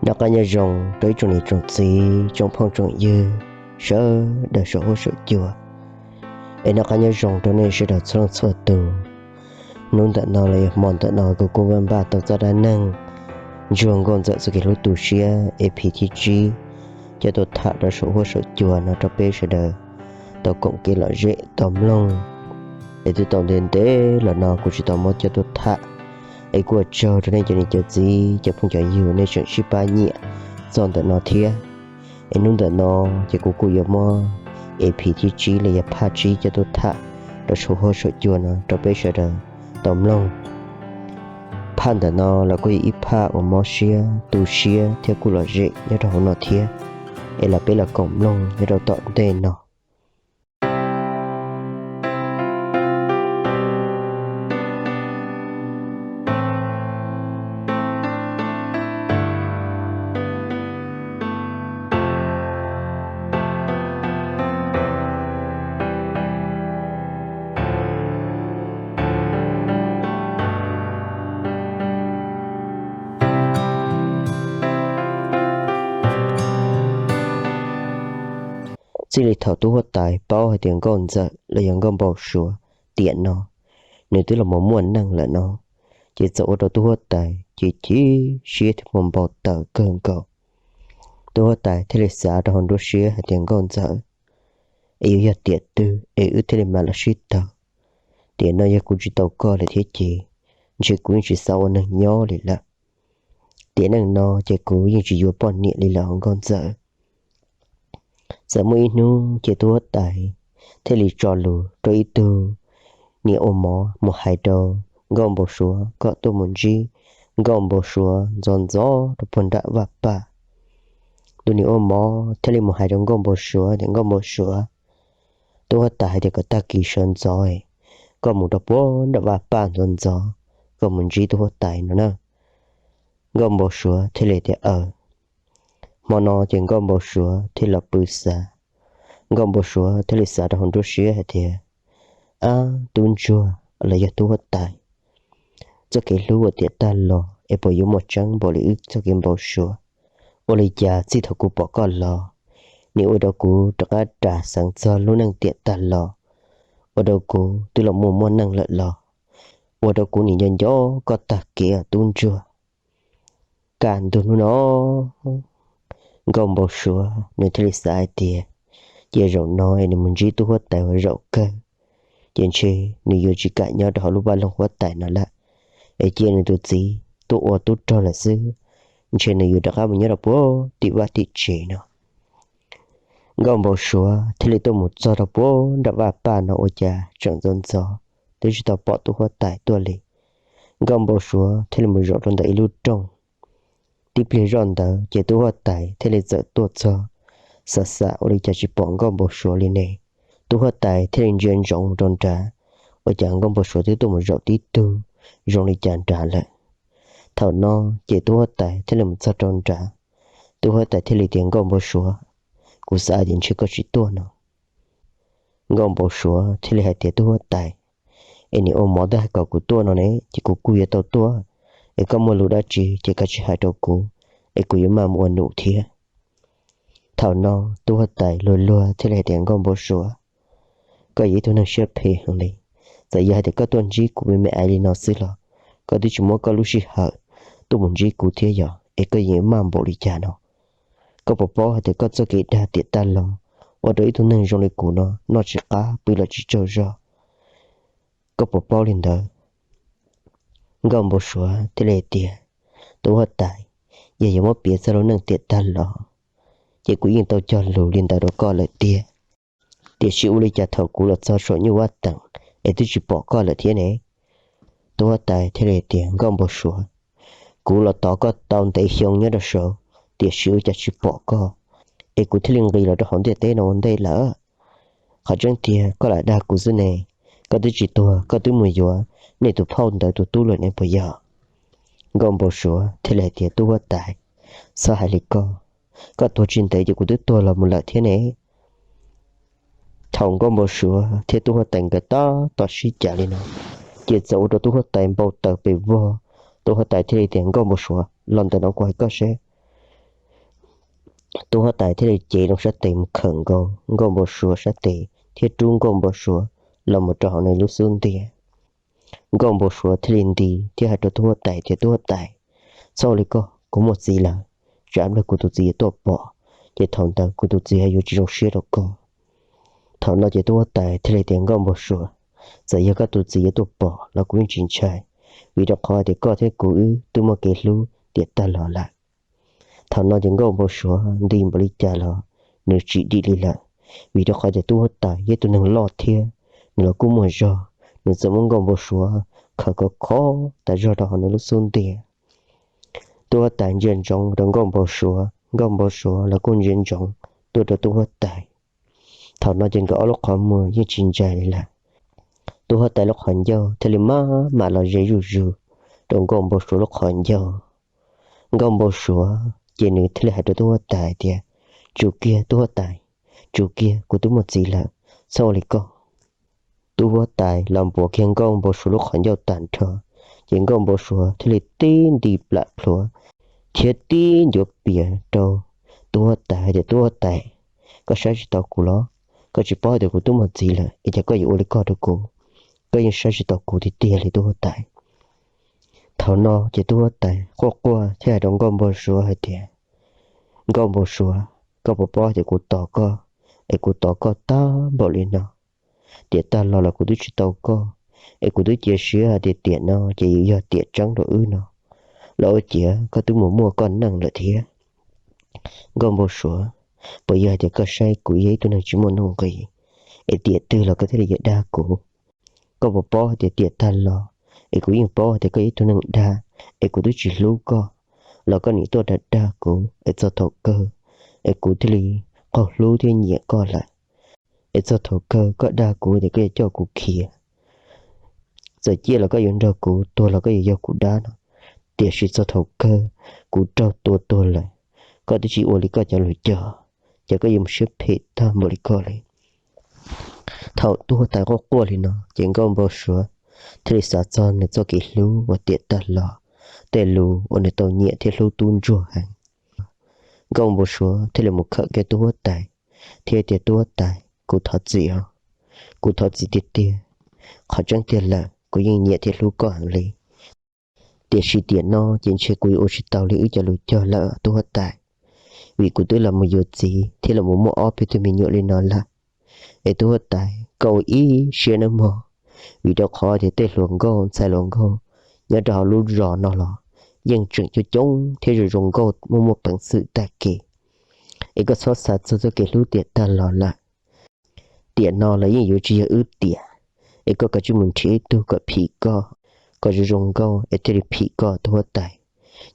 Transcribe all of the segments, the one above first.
Noj qab nyob zoo rau ib tsoom niam tsoom txiv, tsoom phooj tsoom ywg sawv daws saum huab saum cua. Es noj qab nyob zoo rau nej sawv daws txhua leej txhua tus. Hnub ntawm no los yog hmo ntawm no kuv kuj npaj tau txoj dab neeg ntsuag nkauj ntxawm txoj kev hlub tu siab E P thib tsib coj tuaj tham rau saum huab saum cua no rau peb sawv daws tau koom kev lom zem tau mloog. Es twb tau ntev ntev los no kuv tsis tau muab coj tuaj tham. Es kuj ua tsaug rau nej cov niam cov txiv cov phooj cov ywg nej tseem sib pab nyiam txog ntawm no thiab. Es hnub ntawm no ces kuv kuj yuav muab E P thib tsib los yog phaj tsib coj tuaj tham rau saum huab saum cua no rau peb sawv daws tau mloog. Phaj ntawm no los kuj yog ib phaj uas mob siab tu siab thiab kuj lom zem nyob rau hauv no thiab. Es los peb los koom mloog nyob rau tom ntej no. Txij li thaum tub huab tais paub hais tias nkauj ntxawm los yog nkauj npau suav tiam no nws twb los mus muaj neej lawm no, ces txawm ua rau tub huab tais chim chim siab thiab muaj npau taws kawg nkaus. Tub huab tais thiaj li xav rau hauv nruab siab hais tias nkauj ntxawm, es yuav yog tiam twg es wb thiaj li mam los sib tau? Tiam no yog kuv tsis tau koj lawm thiab ces ntshe kuv yeej tsis xav ua neeg nyob li lawm. Tiam neej no ces kuv yeej tsis yuav poj niam li lawm os nkauj ntxawm. Txawm muaj ib hnub ces tub huab tais thiaj li tso lus rau ib tug niam ua mov mus hais rau nkauj npau suav kom tuaj mus ntsib nkauj npau suav ntxov ntxov rau puag nram vaj paj. Tus niam ua mov thiaj li mus hais rau nkauj npau suav tias nkauj npau suav, tub huab tais hais tias kom tag kis sawv ntxov koj mus rau puag nram vaj paj ntxov ntxov, koj mus ntsib tub huab tais no na. Nkauj npau suav thiaj li tias aws. Hmo no ces nkauj npau suav thiaj los pw xav. Nkauj npau suav thiaj li xav rau hauv nruab siab hais tias, ab, tub ntsuag los yog tub huab tais, txoj kev hlub uas tiam tag los es puas yuav muaj tseeb npaum li wb txoj kev npau suav? Ua li cas txij thaum kuv pom koj los, nim ua rau kuv rov qab ras xeev txog lub neej tiam tag los, ua rau kuv twb los muaj muaj neej lawm los, ua rau kuv nim nco nco koj tag kev os tub ntsuag. Kaj ntug hnub no, nkauj npau suav nws thiaj li xav hais tias, cia zaum no es nws mus ntsib tub huab tais ua zaum kawg, ces ntshe nws yuav tsis kam nyob rau hauv lub vaj loog huab tais no lawm, es cia nws tus txiv tuaj ua tub rog lawm xwb, ntshe nws yuav rov qab mus nyob rau puag tim vaj tim tsev no. Nkauj npau suav thiaj li tuaj mus txog rau puag nram vaj paj no ua cas tseem ntxov ntxov, twb tsis tau pom tub huab tais tuaj li. Nkauj npau suav thiaj li mus zaum rau ntawm ib lub rooj. Tib pliag zoj ntawd ces tub huab tais thiaj li txawm tuaj txog. Xav xav ua li cas tsis pom nkauj npau suav li ne, tub huab tais thiaj li ntsia ntsoov mus rau nrad, ua cas nkauj npau suav twb tuaj mus zaum tib tug zoo li cas nrad lawm. Thaum no ces tub huab tais thiaj li mus txog rau nrad. Tub huab tais thiaj li tias nkauj npau suav, kuv xav tias ntshe koj tsis tuaj no. Nkauj npau suav thiaj li hais tias tub huab tais, es nim ua mov twb hais kom kuv tuaj no ne, ces kuv kuj yuav tau tuaj, es koj muaj lus dab tsi ces kav tsij hais rau kuv, es kuv yuav maj mus ua num thiab. Thaum no tub huab tais luag luag thiaj li hais tias nkauj npau suav, koj yog ib tug neeg siab phem heev li. Txawm yog hais tias koj tuaj ntsib kuv me me aiv li no xwb los koj twb tsis muab koj lub sij hawm tuaj mus ntsib kuv thiab yog, es koj yeej maj npaum li cas no? Koj puas paub hais tias koj txoj kev dag tiam tag los ua rau ib tug neeg zoo li kuv no noj tsis qab pw los tsis tsaug zog? Koj puas paub li ntawd? Nkauj npau suav thiaj li tias, tub huab tais, yog yuav muab piav txog lub neej tiam tag los, ces kuv yeej tau cog lus li ntawd rau koj lawm tiag. Tiam sis ua li cas thaum kuv los txog saum nyuj vab teem es twb tsis pom koj lawm thiab ne? Tub huab tais thiaj li tias nkauj npau suav, kuv los tos koj tau ntev xyoo nyob rau saud, tiam sis ua cas tsis pom koj, es kuv thiaj li nqis los rau hauv ntiaj teb no ua ntej lawm. Qhov tseeb tiag koj lam dag kuv xwb ne, koj twb tsis tuag koj twb mus yuav nej tus phauj ntawd tus tub lawm ne puas yog? Nkauj npau suav thiaj li hais tias tub huab tais, txhob hais li koj, koj tuag tsis ntev ces kuv twb tuag los mus lawm thiab ne. Thaum nkauj npau suav thiab tub huab tais nkawd tab tom sib cav li no, ces txawm ua rau tub huab tais npau taws pes vog. Tub huab tais thiaj li tias nkauj npau suav, los ntawm no kuv hais koj seb, Tub huab tais thiaj li cev loo sab tes mus khawm nkaus nkauj npau suav sab tes thiab rub nkauj npau suav los mus rau hauv nws lub xub ntiag. Nkauj npau suav thiaj li nti thiab hais rau tub huab tais tias, Tub huab tais, txhob ua li koj, kuv muaj txiv lawm, tsam ib pliag kuv tus txiv yuav tuaj pom, ces thaum ntawd kuv tus txiv yuav tsis zoo siab rau koj. Thaum no ces tub huab tais thiaj li tias, Nkauj npau suav, txawm yog koj tus txiv yuav tuaj pom los kuv yeej tsis ntshai, vim rau qhov tias koj thiab kuv wb twb muaj kev hlub tiam tag los lawm. Thaum no ces nkauj npau suav nti npaum li cas los nws tsis dim li lawm, vim rau qhov tias tub huab tais yog ib tug neeg loj thiab nws los kuj muaj zog, nws txawm muab nkauj npau suav khaws khov kho tas zog rau hauv nws lub xub ntiag. Tub huab tais ntsia ntsoov rau nkauj npau suav, nkauj npau suav los kuj ntsia ntsoov tuaj rau tub huab tais. Thaum no ces nkawd ob lub qhov muag yeej tsis ntsais li lawm. Tub huab tais lub qhov ncauj thiaj li maj mam los ze zuj zus rau nkauj npau suav lub qhov ncauj. Nkauj npau suav ces nws thiaj li hais rau tub huab tais tias, Tsum kiag tub huab tais, tsum kiag, kuv twb muaj txiv lawm, txhob ua li koj. Tub huab tais los npuav kiag nkauj npau suav lub qhov ncauj tag nrho, ces nkauj npau suav thiaj li tib nti plam plhuav thiab tib ncuav pias rau tub huab tais hais tias, Tub huab tais, koj saib tsis taus kuv los? Koj tsis paub hais tias kuv twb muaj txiv lawm es cas koj yuav ua li koj rau kuv? Koj yeej saib tsis taus kuv tiag tiag li tub huab tais. Thaum no ces tub huab tais quaj quaj thiab hais rau nkauj npau suav hais tias, Nkauj npau suav, koj puas paub tias kuv tos koj, es kuv tos koj tag npaum li no, tiam tag los los kuv twb tsis tau koj, es kuv twb cia siab hais tias tiam no ces yuav yog tiam tseeb rau wb no, los ua ciav koj twb mus muaj koj neej lawm thiab. Nkauj npau suav, puas yog hais tias koj saib kuv yog ib tug neeg tsis muaj nuj nqis, es tiam twg los koj thiaj li yuav dag kuv? Koj puas paub hais tias tiam tag los es kuv yeej paub hais tias koj yog ib tug neeg dag, es kuv twb tsis hlub koj, los koj nim tuaj dag dag kuv, es txog thaum kawg es kuv thiaj li qaug hlub thiab nyiam koj lawm. Es txog thaum kawg koj dag kuv tias koj yuav coj kuv khiav, txawm ciaj los koj yuav nrog kuv, tuag los koj yuav yog kuv dab no, tiam sis txog thaum kawg kuv raug tua tuag lawm, koj twb tsis ua li koj cov lus cog, ces koj yuav mus siab phem tag npaum li koj li. Thaum tub huab tais quaj quaj li no ces nkauj npau suav thiaj li xav txog nws txoj kev hlub uas tiam tag los, tej lus uas nws tau nyiam thiab hlub tub ntsuag heev. Nkauj npau suav thiaj li mus khawm kiag tub huab tais thiab tias, Tub huab tais, kuv thov txim os, kuv thov txim tiag tiag. Qhov tseeb tiag lawm kuv yeej nyiam thiab hlub koj heev li, tiam sis tiam no ces ntshe kuv yuav ua tsis tau li wb cov lus cog lawm tub huab tais, vim kuv twb los mus yuav txiv thiab los mus muaj ob peb tug me nyuam li no lawm. Es tub huab tais, koj ua ib siab nawb mog, vim rau qhov tias tej hluas nkauj ntxhais hluas nkauj nyob rau hauv lub zos no los yeej tseem coob coob thiab zoo zoo nkauj muaj muaj peev xwm tag kev. Es koj txhob xav txog txoj kev hlub tiam tag los lawm. Tiam no los yeej yuav tsis yog wb tiam, es koj kav tsij mus nrhiav ib tug kom phim koj, kom zoo zoo nkauj es thiaj li phim koj tub huab tais.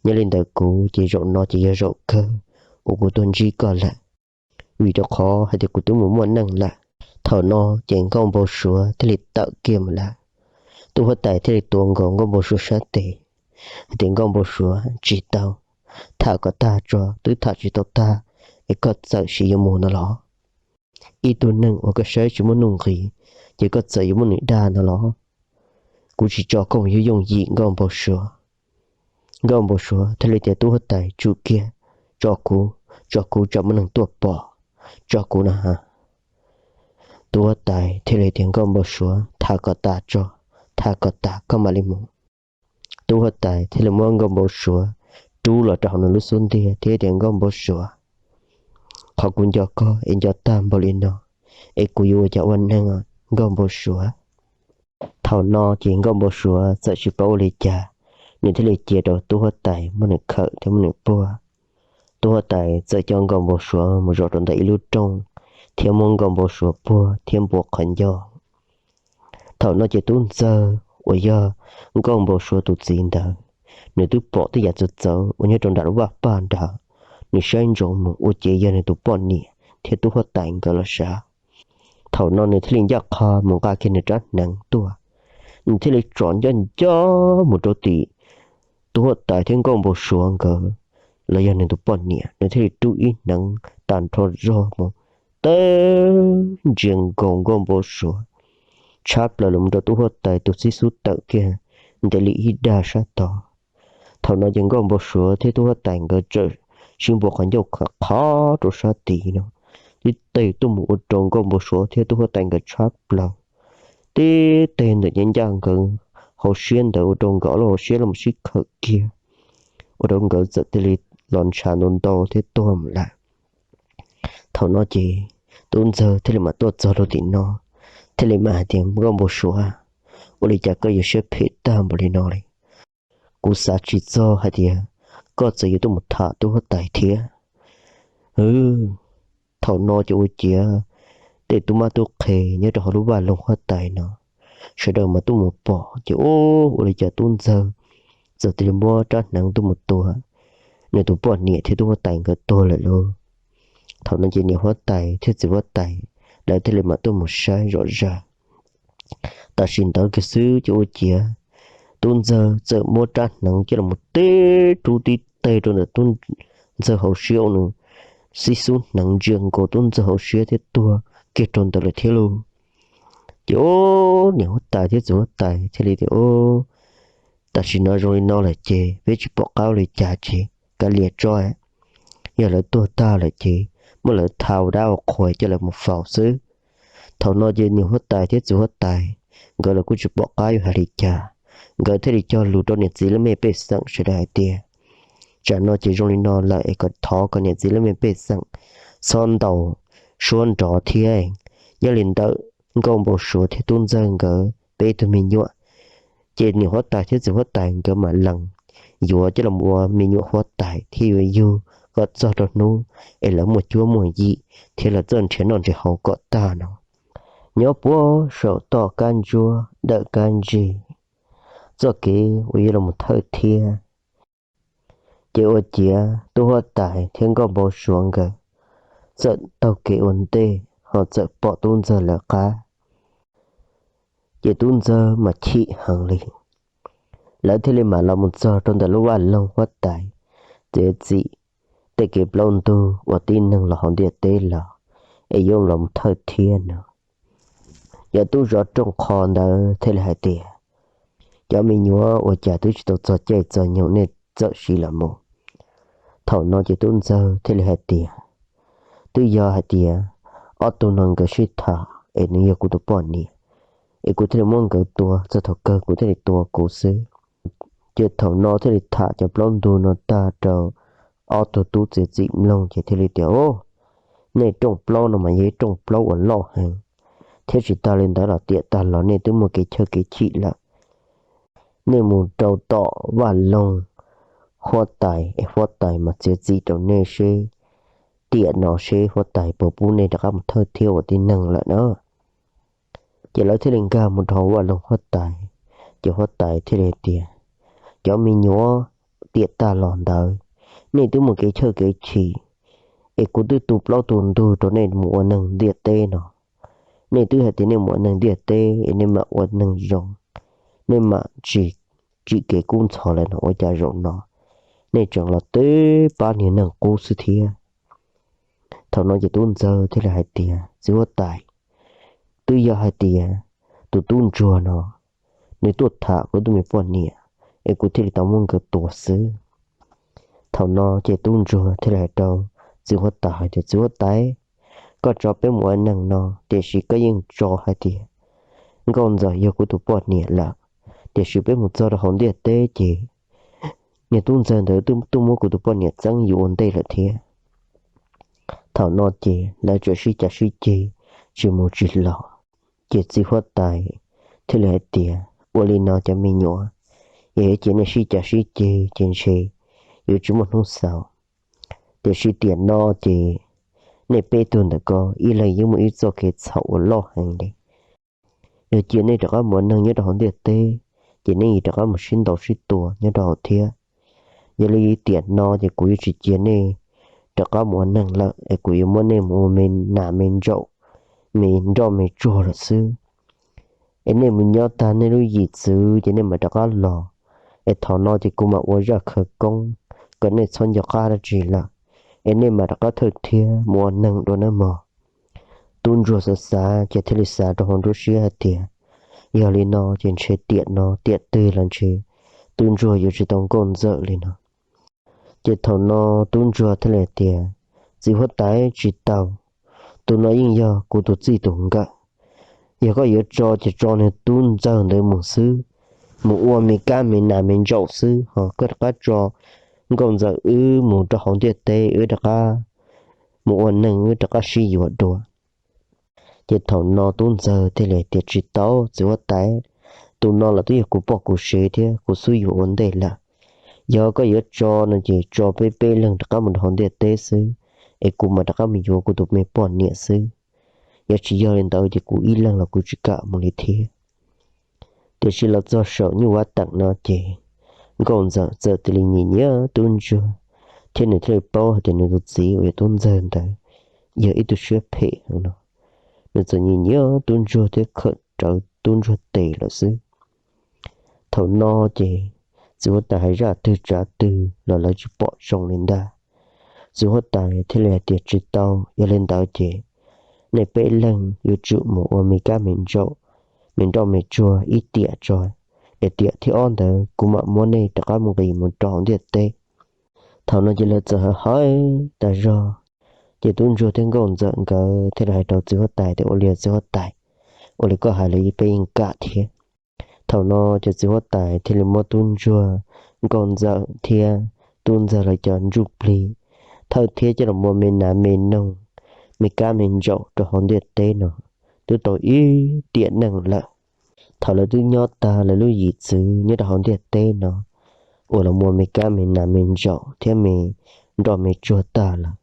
Nyob li ntawd kuv ces zaum no ces yog zaum kawg uas kuv tuaj ntsib koj lawm, vim rau qhov hais tias kuv twb mus muaj neej lawm. Thaum no ces nkauj npau suav thiaj li tawm kiag mus lawm. Tub huab tais thiaj li tuav nkaus nkauj npau suav sab tes hais tias, Nkauj npau suav, tsis tau, tham kom tag tso, twb tham tsis tau tag es koj txawm sim yuav mus no los? Ib tug neeg uas koj saib tsis muaj nuj nqis ces koj txawm yuav muab nws dag no los? Kuv tsis tso koj mus yooj yooj yim nkauj npau suav. Nkauj npau suav thiaj li tias, Tub huab tais, tsum kiag, tso kuv, tso kuv tsam muaj neeg tuaj pom, tso kuv na ha. Tub huab tais thiaj li tias, Nkauj npau suav, tham kom tas tso, tham kom tas koj mam li mus. Tub huab tais thiaj li muab nkauj npau suav rub los rau hauv nws lub xub ntiag thiab tias, Nkauj npau suav, qhov kuv nco koj es nco tag npaum li no, es kuv yuav ua cas ua neeg nkauj npau suav? Thaum no ces nkauj npau suav txawm tsis paub ua li cas, nws thiaj li cia rau tub huab tais muab nws khawm thiab muab nws puag. Tub huab tais txawm coj nkauj npau suav mus zaum rau ntawm ib lub rooj thiab muab nkauj npau suav puag thiab npuav qhov ncauj. Thaum no ces tub ntxawg uas yog nkauj npau suav tus txiv ntawd, nws twb pom tej yam txawv txawv uas nyob rau nram lub vaj paj nrad, nws saib ntsoov mus ua ciav yog nws tus poj niam thiab tub huab tais nkawd los sav. Thaum no nws thiaj li ncaj qha mus nqa kiag nws rab hneev tuaj, nws thiaj li tsom ncaj ncaj mus rau tim tub huab tais thiab nkauj npau suav nkawd los yog nws tus poj niam, nws thiaj li rub ib hneev tag nrho zog mus tawg ntsia nkaus nkauj npau suav tshab plaws los rau tub huab tais tus txib xub tawm kiag ntev li ib dag sab tod. Thaum no ces nkauj npau suav thiab tub huab tais nkawd txawm sib npuab qhov ncauj khov qhov rau sab tid no, tib teg tuaj mus ua rau nkauj npau suav thiab tub huab tais nkawd tshab plaws. Tib teg ntawm ncaj ncaj nkawd hauv siab ntawd ua rau nkawd ob lub hauv siab los sib khawm kiag, ua rau nkawd txawm thiaj li los ntshav ntau ntau thiab tuag mus lawm. Thaum no ces tub ntxawg thiaj li mam tuaj txog rau tim no, thiaj li mam hais tias, Nkauj npau suav, ua li cas koj yuav siab phem tag npaum li no li? Kuv xav tsis txog hais tias koj txawm yuav tuaj mus tham tub huab tais thiab. Thaum no ces ua ciav tej tub mab tub qhe nyob rau hauv lub vaj loog huab tais no, sawv daws mas tuaj mus pom ces, Ub, ua li cas tub ntxawg txawm thiaj li muab rab hneev tuaj mus tua nws tus poj niam thiab tub huab tais nkawd tuag lawm lauj? Thaum no ces niam huab tais thiab txiv huab tais lawv thiaj li mam tuaj mus saib zom zaws. Tam sim ntawd kiag xwb ces ua ciav tub ntxawg txawm muab rab hneev coj los tib rub tib teg rau ntawm tub ntxawg hauv siab, ua nws xib xub hneev ntsia nkaus tub ntxawg hauv siab thiab tuag kiag rau ntawd lawm thiab lauj. Ces ub, niam huab tais thiab txiv huab tais thiaj li tias, Ub, tam sim no zoo li no lawm ces peb tsis pom qab ua li cas ces kav liam tso, yog lawv tuag tag lawm ces muab lawv tha ua dab ua qhua coj lawv mus faus xwb. Thaum no ces niam huab tais thiab txiv huab tais nkawd los kuj tsis pom qab yuav hais li cas, nkawd thiaj li cog lus rau niam txiv laj mej pej xeem sawv daws hais tias, Tsam no ces zoo li no lawm es kom thov kom niam txiv laj mej pej xeem txhob ntaus suab nrov thiab. Nyob li ntawm nkauj npau suav thiab tub ntxawg nkawd peb tug me nyuam, ces niam huab tais thiab txiv huab tais nkawd mam lees yuav coj los ua me nyuam huab tais thiab yuav yug kom txog rau hnub es lawv muaj cuab muaj yig thiab lawv txawj nrhiav noj nrhiav haus kom tag no. Nyob puag saum toj kab ntsuab dawm kab ntsig, txoj kev uas yuav los thawj thiab, ces ua ciav tub huab tais thiab nkauj npau suav nkawd txawm taug kev ua ntej ho txawm pom tub ntxawg lawv qab. Ces tub ntxawg mas chim heev li, lawv thiaj li mam los mus txog rau ntawm lub vaj loog huab tais txiav txim tej kev plaub ntug uas tib neeg los hauv ntiaj teb los es yuav los thawj thiab no. Yog tub zov rooj qho ntawd thiaj li hais tias, Cov me nyuam, ua cas twb tsis tau txog caij txog nyoog nej txawm siv los mus? Thaum no ces tub ntxawg thiaj li hais tias, Twb yog hais tias ob tug no nkawd sib tham es nws yog kuv tus poj niam, es kuv thiaj li muab nkawd tua, txog thaum kawg kuv thiaj li tua kuv xwb. Ces thaum no thiaj li tham cov plaub ntug no tag rau ob tug tub txiav txim mloog ces thiaj li tias, Au, nej rooj plaub no mas yog ib rooj plaub uas loj heev, thiab tsis tas li ntawd los tiam tag los nej twb muaj kev chawj kev chim lawm. Nej mus rau tom vaj loog huab tais es huab tais mas txiav txim rau nej seb tiam no seb huab tais puas pub nej rov qab mus thawj thiab ua tib neeg lawm na. Ces lawv thiaj li nkag mus rau hauv vaj loog huab tais, ces huab tais thiaj li tias, Cov me nyuam, tiam tag los ntawd nej twb muaj kev chawj kev chim, es kuv twb tu plaub tu ntug rau nej mus ua neeg ntiaj teb no. Nej twb hais tias nej mus ua neeg ntiaj teb es nej mam ua neeg zoo, nej mam tsis tsim kev kub ntxhov lawm no, ua cas zaum no nej tseem los twb pab niag neeg qub xwb thiab? Thaum no ces tub ntxawg thiaj li hais tias, Txiv huab tais, twb yog hais tias tus tub ntsuag no nws tuaj tham kuv tus me poj niam es kuv thiaj li tau muab nkawd tua xwb. Thaum no ces tub ntsuag thiaj li hais rau txiv huab tais hais tias, Txiv huab tais, koj tso peb mus ua neeg no, tiam sis koj yeej tso hais tias nkauj ntxawm yog kuv tus poj niam lawm, tiam sis peb mus txog rau hauv ntiaj teb ces niag tub ntxawg ntawd twb tuaj muab kuv tus poj niam txeeb yus ua ntej lawm thiab. Thaum no ces lawv tseem sib cav sib ceg tsis mus tsis los, ces txiv huab tais thiaj li hais tias, Ua li no cov me nyuam, yog yuav cia nej sib cav sib ceg ces ntshe yuav tsis muaj hnub xaus. Tiam sis tiam no ces nej peb tug ntawm ko ib leeg yeej muaj ib txoj kev txhaum uas loj heev li. Yog cia nej rov qab mus ua neeg nyob rau hauv ntiaj teb, ces nej yeej rov qab mus sib ntaus sib tua nyob rau hauv thiab. Yog li tiam no ces kuv yuav tsis cia nej rov qab mus ua neeg lawm, es kuv yuav muab nej mus ua me nas me ntsaum, me nroj me tsuag lawm xwb. Es nej mus nyob tag nej lub yim txwv ces nej mam rov qab los. Es thaum no ces kuv mam ua zaj khawv koob kom nej txhob nco qab dab tsi lawm, es nej mam rov qab thawj thiab mus ua neeg dua nawb mog. Tub ntsuag xav xav ces thiaj li xav rau hauv nruab siab hais tias, Yog li no ces ntshe tiam no tiam twg los ntshe tub ntsuag yuav tsis tau nkauj ntxawm li no. Ces thaum no tub ntsuag thiaj li tias, Txiv huab tais, tsis tau, tus no yeej yog kuv tus txij tus nkawm. Yog koj yuav tso ces tso nws tub ntxawg ntawd mus xwb, mus ua me kab me nas me ntsaum xwb, ho koj rov qab tso nkauj ntxawm wb mus rau hauv ntiaj teb, wb rov qab mus ua neeg, wb rov qab sib yuav dua. Ces thaum no tub ntxawg thiaj li tias, Tsis tau, txiv huab tais, tus no los twb yog kuv poj kuv sev thiab kuv xub yuav ua ntej lawm. Yog koj yuav tso no ces tso peb peb leeg rov qab mus rau hauv ntiaj teb xwb, es kuv mam rov qab mus yuav kuv tus me poj niam xwb. Yog tsis yog li ntawd ces kuv ib leeg los kuv tsis kam mus li thiab. Tiam sis los txog saum nyuj vaj teem no ces nkauj ntxawm txawm cia li nyiam nyiam tub ntsuag, thiab nws thiaj li paub hais tias nws tus txiv uas yog tub ntxawg ntawd yog ib tug siab phem no. Nws txawm nyiam nyiam tub ntsuag thiab khawm rawv tub ntsuag tes lawm xwb. Thaum no ces txiv huab tais hais zaj twg tsav twg los lawv tsis pom zoo li ntag. Txiv huab tais thiaj li hais tias, Tsis tau, yog li ntawd ces nej peb leeg yuav tsum mus ua me kab me ntsaum, me nroj me tsuag ib tiam tso, es tiam thib ob ntawd kuv mam muab nej rov qab mus nqis mus rau hauv ntiaj teb. Thaum no ces lawv txawm hawv hawv tas zog, ces tub ntsuag thiab nkauj ntxawm nkawd thiaj li hais rau txiv huab tais tias, Ua li txiv huab tais, ua li koj hais los peb yeej kam thiab. Thaum no ces txiv huab tais thiaj li muab tub ntsuag, nkauj ntxawm thiab tub ntxawg lawv cov ntsuj plig thawj thiab coj los ua me nas me noog, me kab me ntsaum rau hauv ntiaj teb no twb tau ib tiam neej lawm. Thaum lawv twb nyob tag lawv lub yim txwv nyob rau hauv ntiaj teb no, uas los ua me kab me nas me ntsaum thiab me nroj me tsuag tag lawm,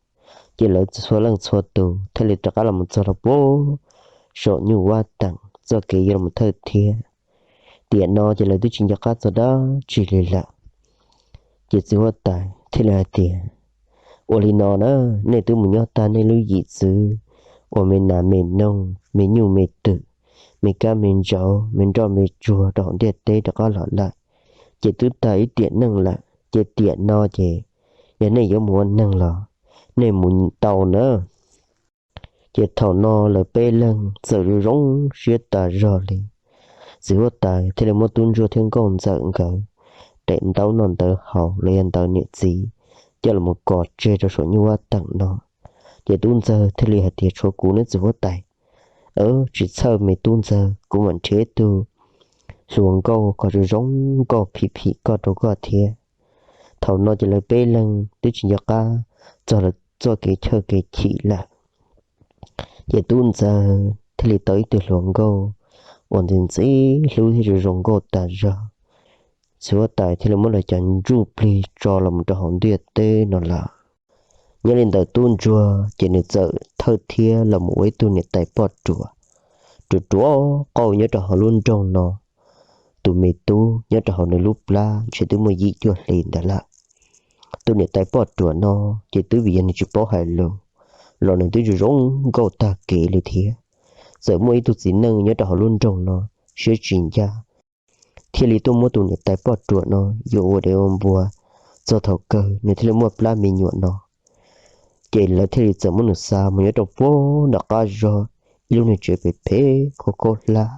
ces lawv txhua leej txhua tus thiaj li rov qab los txog rau puag saum nyuj vaj teem txoj kev yuav los thawj thiab. Tiam no ces lawv twb tsis nco qab txog dab tsi li lawm. Ces txiv huab tais thiaj li hais tias, Ua li no na, nej twb mus nyob tag nej lub yim txwv uas me nas me noog, me nyuj me twm, me kab me ntsaum, me nroj me tsuag rau hauv ntiaj teb rov qab los lawm, ces twb tag ib tiam neej lawm, ces tiam no ces yog nej yuav mus ua neeg los nej mus tau na. Ces thaum no lawv peb leeg txawm zoo zoo siab tas zog li. Txiv huab tais thiaj li muab tub ntsuag thiab nkauj ntxawm nkawd daim ntaub noj ntawv haus los yog ntawv niam txiv coj los kos tseg rau saum nyuj vaj teem no. Ces tub ntxawg thiaj li hais tias, Tshuav kuv neb txiv huab tais, tsis txhawj me tub ntxawg, kuv mam nrhiav ib tug hluas nkauj kom zoo zoo nkauj phim phim koj rau koj thiab. Thaum no ces lawv peb leeg twb tsis nco qab txog lawv txoj kev chawj kev chim lawm. Ces tub ntxawg thiaj li tau ib tug hluas nkauj uas ntxim ntxim hlub thiab zoo zoo nkauj tas zog. Txiv huab tais thiaj li muab lawv cov ntsuj plig tso los mus rau hauv ntiaj teb no lawm. Nyob li ntawd tub ntsuag ces nws txawm thawj thiab los mus ua ib tug niam tais poj ruam, ruam ruam qauj nyob rau hauv lub nroog no. Tus me tub nyob rau hauv nws lub plab ntshe twb muaj yim cuaj hlis ntawd lawm. Tus niam tais poj ruam no ces twb vim yog nws tsis paub hais lus los nws twb zoo zoo nkauj tag kev li thiab. Txawm muaj ib tug txiv neej nyob rau hauv lub nroog no siab tsis ncaj, thiaj li tuaj muab tus niam tais poj ruam no yuam ua dev ua npua, txog thaum kawg nws thiaj li muaj plab me nyuam no. Ces lawv thiaj li txawm muab nws xa mus nyob rau puag nram qab zog ib lub niag tsev pem pem khaub khaub hlab.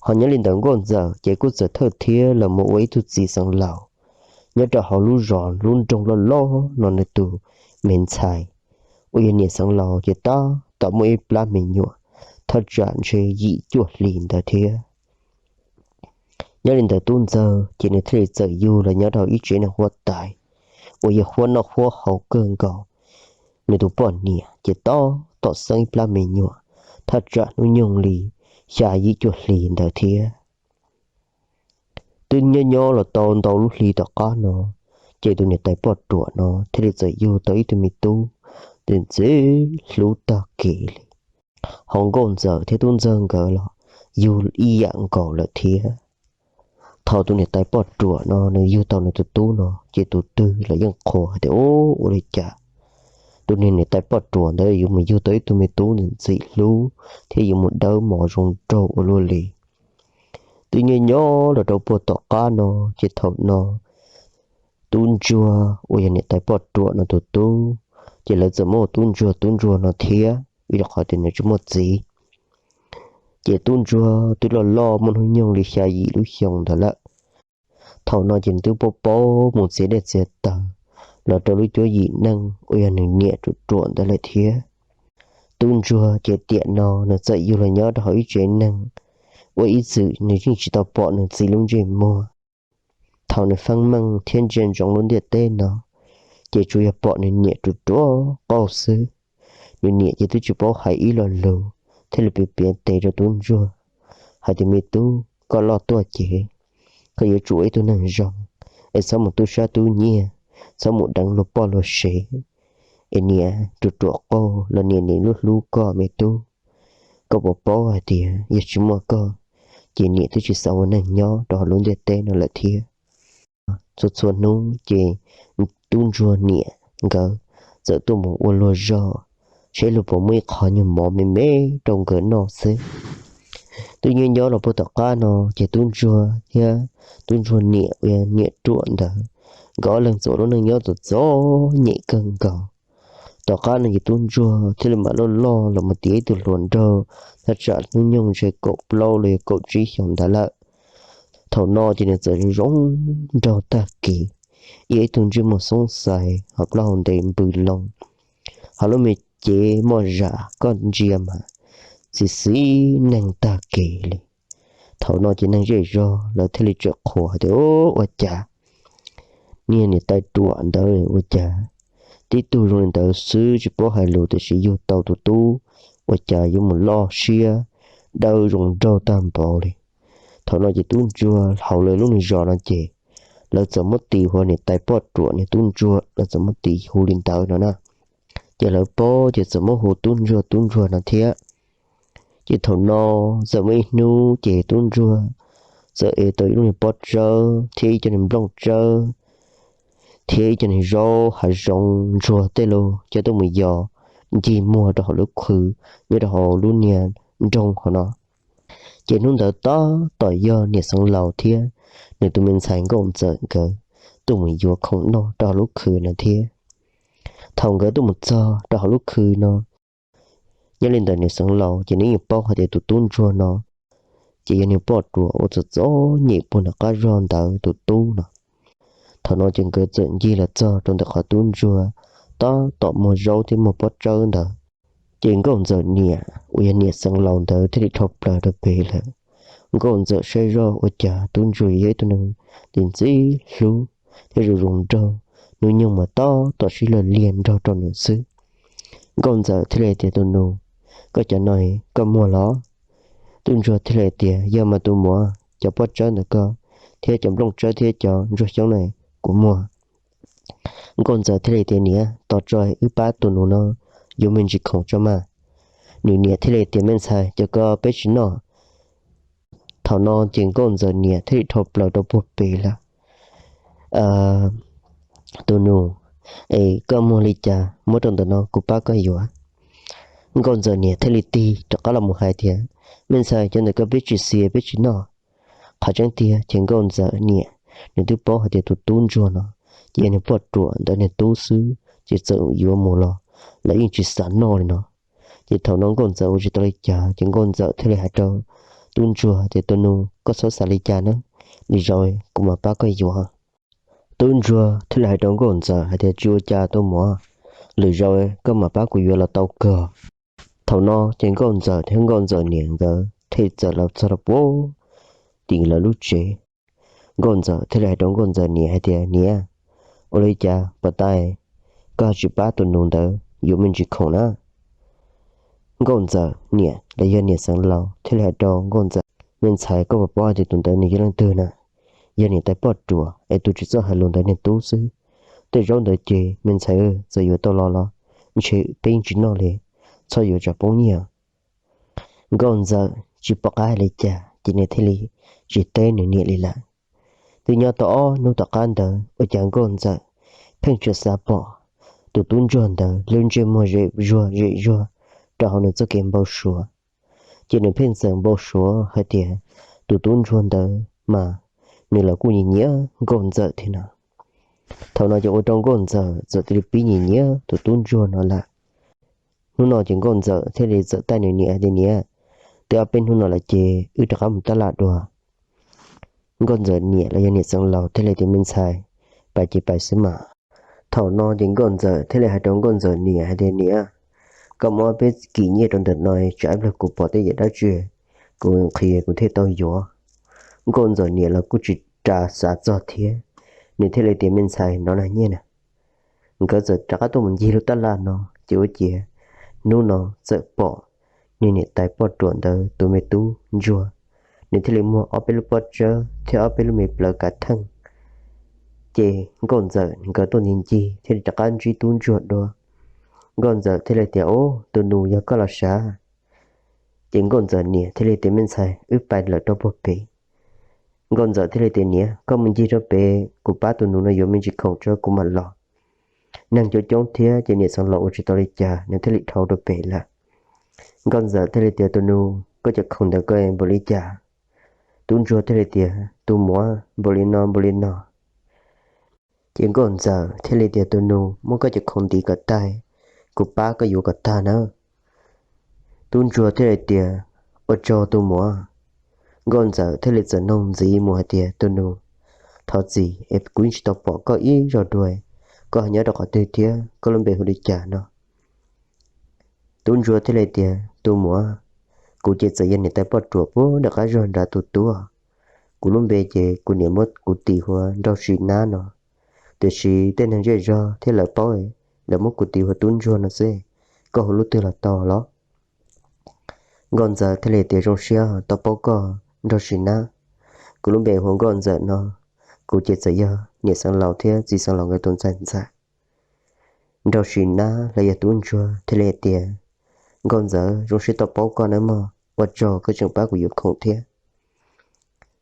Ho nyob li ntawd nkauj ntxawm ces kuj txawm thawj thiab los mus ua ib tug txiv xeev laus nyob rau hauv lub zos lub nroog loj loj no. Nws tus me ntxhais uas yog niam xeev laus ces tab tom muaj ib plab me nyuam thaj tsam ntshe yim cuaj hlis ntawd thiab. Nyob li ntawd tub ntxawg ces nws thiaj li txawm yug los nyob rau ib tsev neeg huab tais uas yog huab noj huab haus kawg nkaus. Nws tus poj niam ces tab tom xeeb ib plab me nyuam thaj tsam hnub nyoog li xya yim cuaj hlis ntawd thiab. Twb nyob nyob los tau ntau lub hli tom qab no, ces tus niam tais poj ruam no thiaj li txawm yug tau ib tug me tub ntxim ntxim hlub tag kev li. Ho nkauj ntxawm thiab tub ntxawg nkawd los yug ib yam nkaus lawm thiab. Thaum tus niam tais poj ruam no nws yug tau nws tus tub no ces tus twg los yeej qhuas hais tias, Ub, ua li cas tus niag niam tais poj ruam ntawd yuav mus yug tau ib tug me tub ntxim ntxim hlub thiab yuav mus dawb mos zoo nraug ua luaj li. Twb nyob nyob los rau puag tom qab no, ces thaum no tub ntsuag uas yog niam tais poj ruam no tus tub, ces lawv txawm muab ua tub ntsuag tub ntsuag no thiab, vim rau qhov tias nws tsis muaj txiv. Ces tub ntsuag twb loj loj muaj hnub nyoog li xya yim lub xyoo ntawd lawm. Thaum no ces nws twb paub paub mus txiav dej txiav taws, los rau lub cuab yim neej uas yog nws niam ruam ruam ntawd lawm thiab. Tub ntsuag ces tiam no nws txawm yug los nyob rau hauv ib tsev neeg uas ib txwm nws yeej tsis tau pom nws txiv lub ntsej muag. Thaum nws feeb meej thiab ntsia ntsoov lub ntiaj teb no, ces tsuas yog pom nws niam ruam ruam qauj xwb. Nws niam ces twb tsis paub hais ib lo lus, thiaj li piav piav tes rau tub ntsuag hais tias, me tub, koj loj tuaj ces koj yuav tsum ua ib tug neeg zoo, es txhob mus tub sab tub nyiag, txhob mus deev luag poj luag sev, es niam ruam ruam qauj los niam niam hlub hlub koj me tub. Koj puas paub hais tias yog tsis muaj koj, ces niam twb tsis xav ua neeg nyob rau hauv lub ntiaj teb no lawm thiab. Txhua txhua hnub ces tub ntsuag niam nkawd txawm tuaj mus ua luag zog, seb luag puas muaj ib qho nyuag mov me me rau nkawd noj xwb. Twb nyob nyob los puag tom qab no, ces tub ntsuag thiab tub ntsuag niam uas yog niam ruam ntawd, nkawd ob leeg txawm ua lub neej nyob txom txom nyem kawg nkaus. Tom qab no ces tub ntsuag thiaj li mam loj loj los mus tiav ib tug hluas nraug, thaj tsam hnub nyoog ntshe kaum plaub los yog kaum tsib xyoos ntawd lawm. Thaum no ces nws txawm zoo nraug tag kev, yog ib tug ntsej muag xoob xais, ho plaub hau ntev npws loo, ho lub me cev moj zam koj ntsia mas txi xi neeg tag kev li. Thaum no ces neeg zej zog lawv thiaj li tseem qhuas hais tias, ua cas niag niam tais ruam ntawd ua cas tib tug zoo li ntawd xwb tsis paub hais lus tiam sis yug tau tus tub ua cas yuav mus loj siab dawb zoo nraug tag npaum li. Thaum no ces tub ntsuag hauv lawv lub niag zos no ces lawv txawm muab tis hu niam tais poj ruam niag tub ntsuag, lawv txawm muab tis hu li ntawd no na. Ces lawv paub ces txawm muab hu tub ntsuag tub ntsuag no thiab. Ces thaum no txawm muaj ib hnub ces tub ntsuag txawm ev tau ib lub niag pob tsawb thiab ib co niag nplooj tsawb thiab ib co niag zaub hav zoov ntsuag tej los coj tuaj mus yos ncig muag rau hauv lub qhwv nyob rau hauv lub niag nroog hauv no. Ces hnub ntawd tab tom yog niam xeev laus thiab nws tus me ntxhais nkauj ntxawm nkawd tuaj mus yuav khoom noj rau hauv lub qhwv no thiab. Thaum nkawd tuaj mus txog rau hauv lub qhwv no, nyob li ntawm niam xeev laus ces nws yeej paub hais tias tus tub ntsuag no ces yog niag poj ruam uas txom txom nyem puag nram qab zog ntawd tus tub no. Thaum no ces nkawd txawm ncig los txog rau ntawm qhov tub ntsuag tab tom muag zaub thiab muag pob tsawb ntawd. Ces nkauj ntxawm niam uas yog niam xeev laus ntawd thiaj li dhau plaws rau pem lawm. Nkauj ntxawm saib zoj ua cas tub ntsuag yog ib tug neeg ntxim ntxim hlub thiab zoo zoo nraug, hnub nyoog mas tab tom sib law liag nrog rau nws xwb. Nkauj ntxawm thiaj li tias, tus nus, koj cov no koj muag los? Tub ntsuag thiaj li tias, yog mas tus muam, cov pob tsawb ntawm koj thiab cov nplooj tsawb thiab cov ntsuag xyoob na kuv muag. Nkauj ntxawm thiaj li tias, niam, tos tso wb pab tus nus no yuav me ntsis khoom tso mas. Nws niam thiaj li tias, me ntxhais, cov ko peb tsis noj. Thaum no ces nkauj ntxawm niam thiaj li dhau plaws rau puag pem lawm. Tus nus, es koj muag li cas muab rau ntawm no kuv pab koj yuav. Nkauj ntxawm niam thiaj li tig rov qab los mus hais tias, me ntxhais, cov ntawm ko peb tsis xiav peb tsis noj. Qhov tseeb tiag ces nkauj ntxawm niam nws twb paub hais tias tus tub ntsuag no ces yog niag poj ruam ntawd niag tub xwb ces txawm yuav mus los lawv yeej tsis xav noj li no. Ces thaum no nkauj ntxawm ua tsis tau li cas ces nkauj ntxawm thiaj li hais rau tub ntsuag tias, tus nus, koj txhob xav li cas na, lwm zaus kuv mam pab koj yuav. Tub ntsuag thiaj li hais rau nkauj ntxawm hais tias, tsis ua cas tus muam, lwm zaus koj mam pab kuv yuav los tau kawg. Thaum no ces nkauj ntxawm thiab nkauj ntxawm niam nkawd thiaj li txawm los txog rau puag tim lawv lub tsev. Nkauj ntxawm thiaj li hais rau nkauj ntxawm niam hais tias, niam, ua li cas puas tas koj tsis pab tus nus ntawd yuav me ntsis khoom na? Nkauj ntxawm niam los yog niam xeev laus thiaj li hais rau nkauj ntxawm, me ntxhais, koj puas paub hais tias tus ntawd nws yog leej twg na? Yog niam tais poj ruam es tus tsis txawj hais lus ntawd niag tub xwb. Tej zaub ntawd ces me ntxhais, txawm yuav tau los los ntshe peb yeej tsis noj li, txhob yuav tsam poob nyiaj. Nkauj ntxawm tsis pom qab hais li cas ces nws thiaj li tsis teb nws niam li lawm. Twb nyob tau ob hnub tom qab ntawd ua cas nkauj ntxawm pheej tseem xav pom tus tub ntsuag ntawd lub ntsej muag zem zuag zem zuag rau hauv nws txoj kev npau suav. Ces nws pheej txawm npau suav hais tias tus tub ntsuag ntawd mas nws los kuj nyiam nyiam nkauj ntxawm thiab no. Thaum no ces ua rau nkauj ntxawm txawm cia li pib nyiam nyiam tus tub ntsuag no lawm. Hnub no ces nkauj ntxawm thiaj li txawm taij nws niam hais tias, niam, twb ob peb hnub no lawm ces wb rov qab mus tab laj dua. Nkauj ntxawm niam los yog niam xeev laus thiaj li tias, me ntxhais, pais ces pais xwb mas. Thaum no ces Nkauj Ntxawm thiaj li hais rau Nkauj Ntxawm niam hais tias, Niam, koj muab peb kis nyiaj rau ntawm no, tsam ib pliag kuv pom tej yam dab tsi kuv nqhis kuv thiaj tau yuav. Nkauj Ntxawm niam los kuj tsis ras xav txog thiab, nws thiaj li tias, Me ntxhais, no na nyiaj na. Nkawd txawm rov qab tuaj mus ncig lub tab laj no, ces ua ciav hnub no txawm pom niag niam tais poj ruam ntawd tus me tub ntsuag, nws thiaj li muag ob peb lub pob tsawb thiab ob peb lub me plawv kav theej. Ces Nkauj Ntxawm nkawd tuaj ncig ncig thiaj li rov qab ntsib tub ntsuag dua. Nkauj Ntxawm thiaj li tias, Au, tus nus, yog koj los sav? Ces Nkauj Ntxawm niam thiaj li tias, Me ntxhais, wb pais lawm rau puag pem. Nkauj Ntxawm thiaj li tias, Niam, koj mus ncig rau pem, kuv pab tus nus no yuav me ntsis khoom tso kuv mam los. Neeg coob coob thiab ces niam xeev laus ua tsis tau li cas, nws thiaj li dhau rau pem lawm. Nkauj Ntxawm thiaj li tias, Tus nus, koj cov khoom ntawd koj npaum li cas? Tub ntsuag thiaj li tias, Tus muam, npaum li no npaum li no. Ces Nkauj Ntxawm thiaj li tias, Tus nus, muab koj cov khoom ntiv kom tag, kuv pab koj yuav kom tag nawb. Tub ntsuag thiaj li tias, Ua tsaug tus muam. Nkauj Ntxawm thiaj li txawm noog ntxiv mus hais tias, Tus nus, thov txim es kuv yeej tsis tau pom koj ib zaug dua, koj ho nyob rau qhov twg thiab koj lub npe hu li cas no? Tub ntsuag thiaj li tias, Tus muam, kuv ces txawm yog niam tais poj ruam puag nram qab zog nrad tus tub. Kuv lub npe ces kuv niam muab kuv tis hu ua Nraug Sim Nab no, tiam sis tej neeg zej zog thiab lawv paub, lawv muab kuv tis hu ua tub ntsuag no xwb. Koj hu lub twg los tau los? Nkauj Ntxawm thiaj li tias, Zoo siab tau paub koj Nraug Sim Nab. Kuv lub npe hu ua Nkauj Ntxawm no, kuv ces txawm yog niam xeev laus thiab txiv xeev laus nkawd tus ntxhais ntxawm. Nraug Sim Nab los yog tub ntsuag thiaj li hais tias, Nkauj Ntxawm, zoo siab tau paub koj nawb mog, ua tsaug koj tseem pab kuv yuav khoom thiab.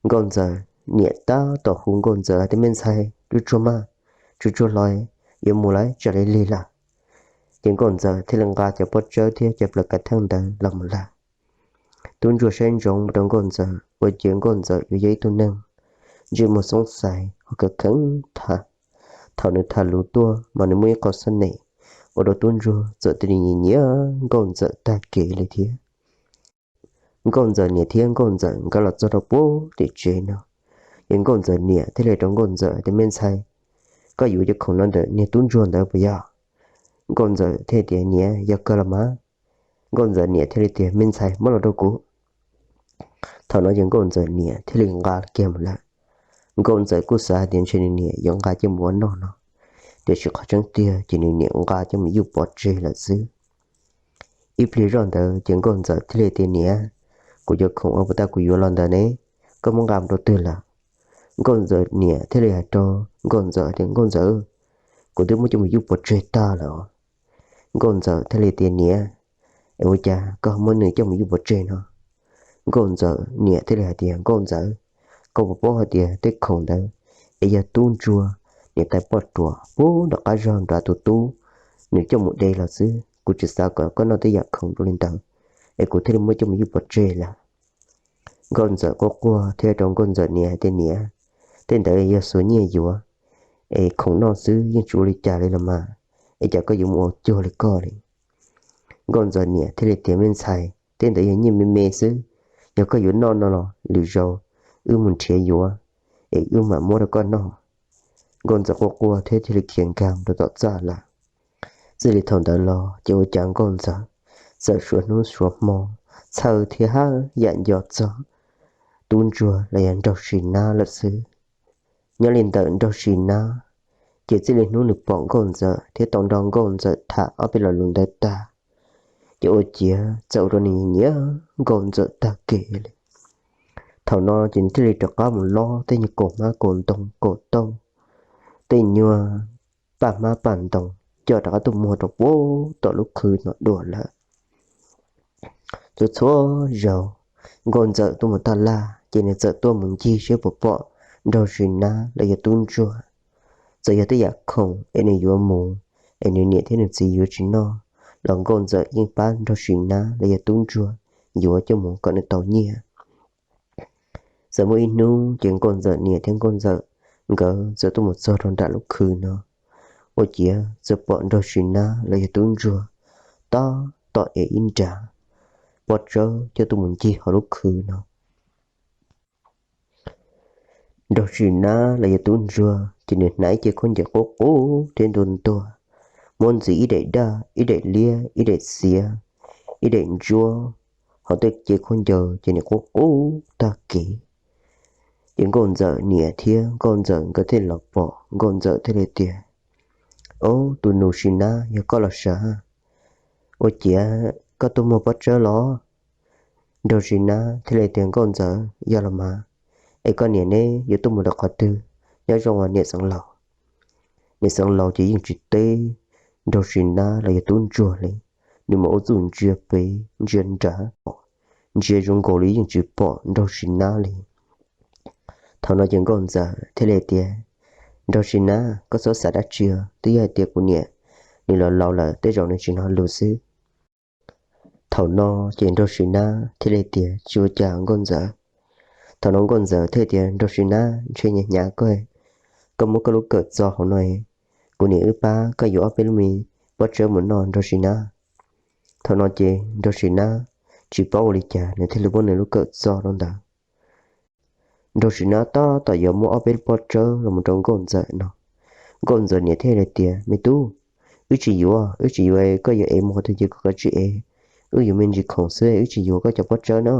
Nkauj Ntxawm niam tab tom hu Nkauj Ntxawm hais tias, Me ntxhais, tsuag tsuag maj, tsuag tsuag hlo, yuav mus lawm, tsam li lig lawm. Ces Nkauj Ntxawm thiaj li nqa cov pob tsawb thiab cov plawv kav theej ntawd los mus lawm. Tub ntsuag saib ntsoov mus rau Nkauj Ntxawm ua ciav Nkauj Ntxawm yuav yog ib tug neeg ntsej muag xoob xais ho kheev kheev tham. Thaum nws tham lus tuaj mas nws muaj ib qho xab nem ua rau tub ntsuag txawm cia li nyiam nyiam Nkauj Ntxawm tag kev li thiab. Nkauj Ntxawm niam thiab Nkauj Ntxawm nkawd los txog rau puag tim tsev no, ces Nkauj Ntxawm niam thiaj li hais rau Nkauj Ntxawm tias, Me ntxhais, koj yuav cov khoom no ntawm niag tub ntsuag ntawd puas yog? Nkauj Ntxawm thiaj tias, Niam, yog kawg los mas. Nkauj Ntxawm niam thiaj li tias, Me ntxhais, muab los rau kuv. Thaum no ces Nkauj Ntxawm niam thiaj li nqa kiag mus lawm. Nkauj Ntxawm kuj xav hais tias ntshe nws niam yuav nqa coj mus ua noj no, tiam sis qhov tseeb tiag ces nws niam nqa coj mus yuj pov tseg lawm xwb. Ib pliag zoj ntawd ces Nkauj Ntxawm thiaj li tias, Niam, kuv cov khoom uas puag ta kuv yuav los ntawd ne, koj muab nqa mus rau twg lawm? Nkauj Ntxawm niam thiaj li hais rau Nkauj Ntxawm tias, Nkauj Ntxawm, kuv twb muab coj mus yuj pov tseg tag lawm os. Nkauj Ntxawm thiaj li tias, Niam, es ua cas koj muab nws coj mus yuj pov tseg no? Nkauj Ntxawm niam thiaj li hais tias, Nkauj Ntxawm, koj puas paub hais tias tej khoom ntawd es yog tub ntsuag niam tais poj ruam puag nram qab zog nrad tus tub nws coj mus de los xwb. Kuv tsis xav kom koj noj tej yam khoom zoo li ntawd, es kuv thiaj li muab coj mus yuj pov tseg lawm. Nkauj Ntxawm quaj quaj thiab rau Nkauj Ntxawm niam hais tias, Niam, tej ntawd yog xuas nyiaj yuav, es khoom noj xwb yeej tsis ua li cas li los mas, es cas koj yuav mus ua cuag li koj li? Nkauj Ntxawm niam thiaj li tias, Me ntxhais, tej ntawd yog nyiaj me me xwb, yog koj yuav noj no los lwm zaus wb mus nrhiav yuav, es wb mam muab rau koj noj. Nkauj Ntxawm quaj quaj thiab cia li khiav nkag rau tom txaj lawm. Txij li thaum ntawd los ces ua cas Nkauj Ntxawm txawm suav hnub suav hmo txhawj thiab haj yam nco txog tub ntsuag los yog Nraug Sim Nab lawm xwb. Nyob li ntawm Nraug Sim Nab, ces txij li hnub nws pom Nkauj Ntxawm thiab tau nrog Nkauj Ntxawm tham ob peb lo lus ntawd tag, ces ua ciav txawm ua rau nws nyiam Nkauj Ntxawm tag kev li. Thaum no ces nws thiaj li rov qab mus lob tej nyuag kaus hmab kaus ntoo kaus tauj, tej nyuag paj hmab paj ntoo, coj rov qab tuaj muag rau puag tom lub qhwv no dua lawm. Txhua txhua zaus Nkauj Ntxawm tuaj mus taj laj ces nws txawm tuaj mus ncig seb puas pom Nraug Sim Nab los yog tub ntsuag. Txawm yog tej yam khoom es nws yuav mus, es nws niam thiab nws txiv yuav tsis noj los Nkauj Ntxawm yeej pab Nraug Sim Nab los yog tub ntsuag yuav coj mus kom nws tau nyiaj. Txawm muaj ib hnub ces Nkauj Ntxawm niam thiab Nkauj Ntxawm nkawd txawm tuaj mus txog rau nram lub khw no, ua ciav txawm pom Nraug Sim Nab los yog tub ntsuag tab tom ev ib nrab pob tsawb coj tuaj mus ncig hauv lub khw no. Nraug Sim Nab los yog tub ntsuag ces nws hnav ib ce khaub ncaws qub qub thiab ntuag ntuag, muab ntxiv ib daim daj, ib daim liab, ib daim xiav, ib daim ntsuab, hauv tej ce khaub ncaws ces nws qub qub tag kev. Ces Nkauj Ntxawm niam thiab Nkauj Ntxawm nkawd thiaj los pom, Nkauj Ntxawm thiaj li tias, Ob, tus nus Sim Nab, yog koj los sav, ua ciav koj tuaj muag pob tsawb los? Nraug Sim Nab thiaj li tias, Nkauj Ntxawm, yog los mas, es koj niam neb yuav tuaj mus rau qhov twg? Nyob zoo niam xeev laus. Niam xeev laus ces yeej tsis teb Nraug Sim Nab los yog tub ntsuag li, nws mas ua txuj ntsia pem ntsia nrad, ntsia zoo nkaus li yeej tsis pom Nraug Sim Nab li. Thaum no ces Nkauj Ntxawm thiaj li tias, Nraug Sim Nab, koj txhob xav dab tsi, twb yog hais tias kuv niam nws los laus lawm, tej zaum nws tsis hnov lus xwb. Thaum no ces Nraug Sim Nab thiaj li tias, Tsis ua cas Nkauj Ntxawm. Thaum no Nkauj Ntxawm thiaj tias, Nraug Sim Nab, ntshe hnyav hnyav koj, koj muab koj lub kawm txo hauv no, kuv niam wb pab koj yuav ob peb lub me pob tsawb mus noj, Nraug Sim Nab. Thaum no ces Nraug Sim Nab tsis paub ua li cas, nws thiaj li muab nws lub kawm txo rau ntawd. Nraug Sim Nab tab tom yuav muab ob peb lub pob tsawb los rau Nkauj Ntxawm no, Nkauj Ntxawm niam thiaj li tias, Me tub, wb tsis yuav, wb tsis yuav, koj yuav ev mus qhov twg ces koj kav tsij ev, wb yuav me ntsis khoom xwb, wb tsis yuav koj cov pob tsawb na.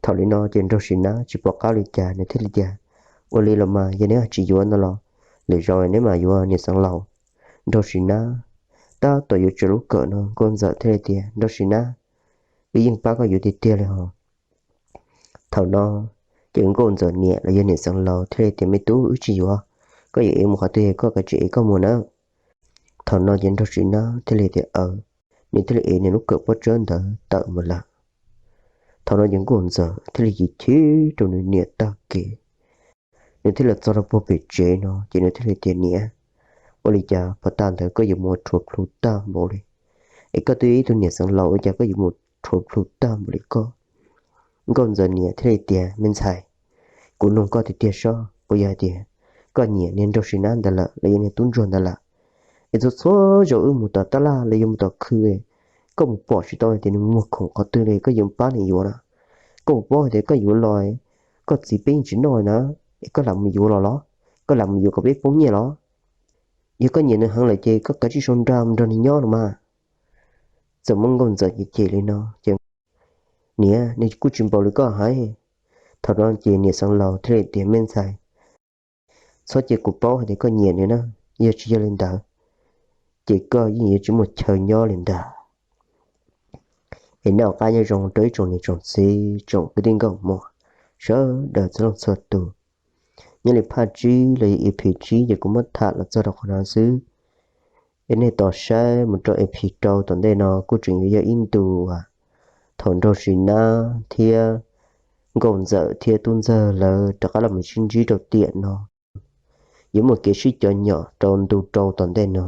Thaum li no ces Nraug Sim Nab tsis pom qab li cas, nws thiaj li tias, Ua li los mas, yog neb tsis yuav no los, lwm zaus neb mam yuav, niam xeev laus. Nraug Sim Nab tab tom yuav tsaws lub kawm no, Nkauj Ntxawm thiaj li tias, Nraug Sim Nab, wb yeej pab koj yuav tiag tiag li hos. Thaum no ces Nkauj Ntxawm niam los yog niam xeev laus thiaj li tias, Me tub, wb tsis yuav, koj yuav ev mus qhov twg koj kav tsij ev koj mus na. Thaum no ces Nraug Sim Nab thiaj li tias, Aws. Nws thiaj li ev nws lub kawm pob tsawb ntawd tawm mus lawm. Thaum no ces Nkauj Ntxawm thiaj li chim chim rau nws niam tag kev. Nws thiaj li txog rau puag pem tsev no ces nws thiaj li tias, Niam, ua li cas pos tag ntawd koj yuav mus rhuav plhu tag npaum li? Es koj twb yog ib tug niam xeev laus, ua cas koj yuav mus rhuav plhu tag npaum li koj? Nkauj Ntxawm niam thiaj li tias, Me ntxhais, kuv nug koj tiag tiag seb puas yog hais tias koj nyiam niag Nraug Sim Nab ntawd lawm los yog niag tub ntsuag ntawd lawm? Es txhua txhua zaus wb mus tom tab laj los yog mus tom khw, koj mus pom tsis tau hais tias nws muag khoom qhov twg li koj yuav pab nws yuav na. Koj puas paub hais tias koj yuav los, koj txiv peb yeej tsis noj na, es koj lam mus yuav los los? Koj lam mus yuav kom peb poob nyiaj los? Yog koj nyiam nws heev lawm ces koj kav tsij sau nra mus nrog nws nyob los mas. Txawm muab Nkauj Ntxawm cem cem li no ces, Niam, nws kuj tsis npaum li koj hais. Thaum no ces niam xeev laus thiaj li tias, Me ntxhais, txhob cia kuv paub hais tias koj nyiam nws na, yog tsis yog li ntawd ces koj yeej yuav tsis muaj chaw nyob li ntag. Es noj qab nyob zoo rau ib tsoom niam tsoom txiv, tsoom kwv tij nkauj muam sawv daws txhua leej txhua tus. Nyob li phaj tsib los yog E P tsib ces kuv muab tham los txog rau qhov no xwb. Es nej tos saib mus rau E P rau tom ntej no kuj tseem yuav yog ib ntu uas thaum Nraug Sim Nab thiab Nkauj Ntxawm thiab Tub Ntxawg lawv rov qab los mus sib ntsib rau tiam no. Yuav muaj kev sib cov nyom rau ntu rau tom ntej no,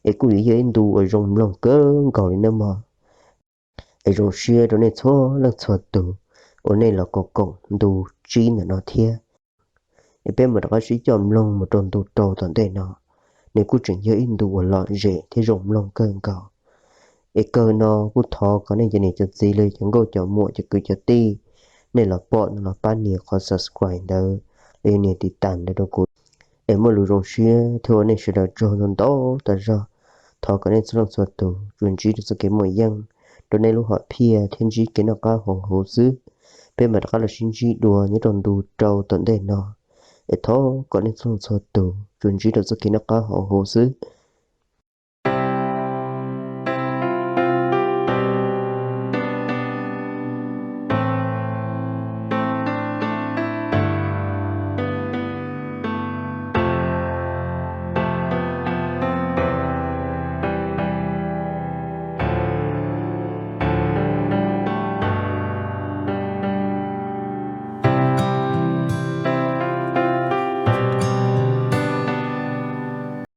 es kuj yuav yog ib ntu uas zoo mloog kawg nkaus li nawb mog. Es zoo siab rau nej txhua leej txhua tus uas nej los koom koom ntu tsib ntawm no thiab. Es peb mam rov qab sib coj mloog mus rau ntu rau tom ntej no, nws kuj tseem yog ib ntu uas lom zem thiab zoo mloog kawg nkaus. Es kawg no kuj thov kom nej cov niam cov txiv los cov nkauj cov muam cov kwv cov tij, nej los pom no los pab nias qhov subscribe ntawd los yog nias tiv tas ntawd rau kuv. Es muaj lus zoo siab thiab ua nej sawv daws tsaug ntau ntau tas zog. Thov kom nej txhua leej txhua tus tsuas ntsib rau txoj kev muaj yeej rau nej lub hom phiaj thiab ntsib kev noj qab haus huv xwb. Peb mam rov qab los sib ntsib dua nyob rau ntu rau tom ntej no. Es thov kom nej txhua leej txhua tus tsuas ntsib rau txoj kev noj qab haus huv xwb.